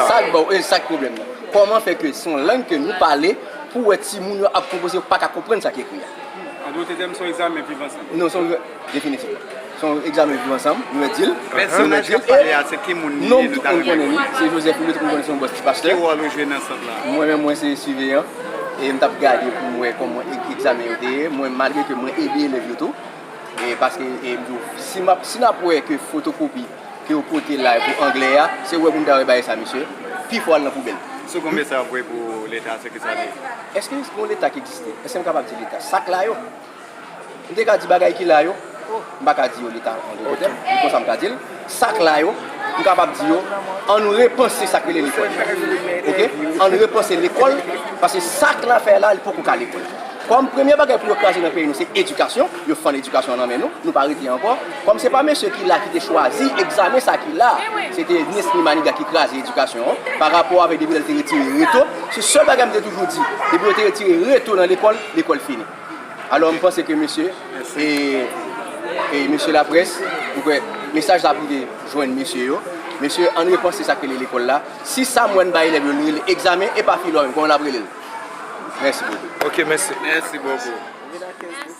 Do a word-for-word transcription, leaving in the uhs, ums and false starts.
Sa k ba w, e sa k pwoblèm nan. Kòman fè ke se yon lang ke nou pale, pou w wè timoun yo ap konpoze, yo pa ka konprann sa k ekri a? An dote tèm, se yon egzamen viv ansanm. Non, se yon, definitivman. Se yon egzamen viv ansanm, nou mèt di l. Pèsonaj k ap pale a, se ki moun li ye, nou ta renmen konnen? Se Joseph Louis, tout moun konnen se yon bòs ti pastè. Ki wòl ou jwe nan sant la? Mwen menm, mwen se siveyan. E m t ap gade pou m wè kòman e- egzamen yo te ye. Mwen, malgre ke mwen ede elèv yo tou. E paske, e m di w, si m ap, si n ap wè ke fotokopi ke yo pote la pou anglè a, se wè pou n ta wè bagay sa, mesye. Pifò al nan poubèl. Si w gen yon mesaj pou Leta, se ki sa l ye? Èske gen yon Leta ki egziste? Èske m kapab di Leta? Sa k la yo. M te ka di bagay ki la yo. M pa ka di yo Leta an de tèm, men konsa m ka di l. Sa k la yo, m kapab di yo, ann repanse sa k rele lekòl. Oke? Ann repanse lekòl, paske sa k la fè la, li poko ka lekòl. Kòm premye bagay pou yo kraze nan peyi nou, se edikasyon, yo fann edikasyon an nan men nou, nou pa rete ankò. Kòm se pa mesye ki la ki te chwazi egzamen sa ki la, se te Nesmy Manigat ki kraze edikasyon an, pa rapò avèk depi lè l te retire reto. Se sèl bagay m te toujou di, depi yo te retire reto nan lekòl, lekòl fini. Alò, m panse ke mesye, e, e mesye laprès, m kwè mesaj la pou te jwenn mesye yo. Mesye, ann repanse sa k rele lekòl la. Si sa m wè n bay elèv yo, nou rele egzamen, e pa filò menm, kòman n ap rele l? Mèsi bokou. Ok, mèsi. Mèsi bokou.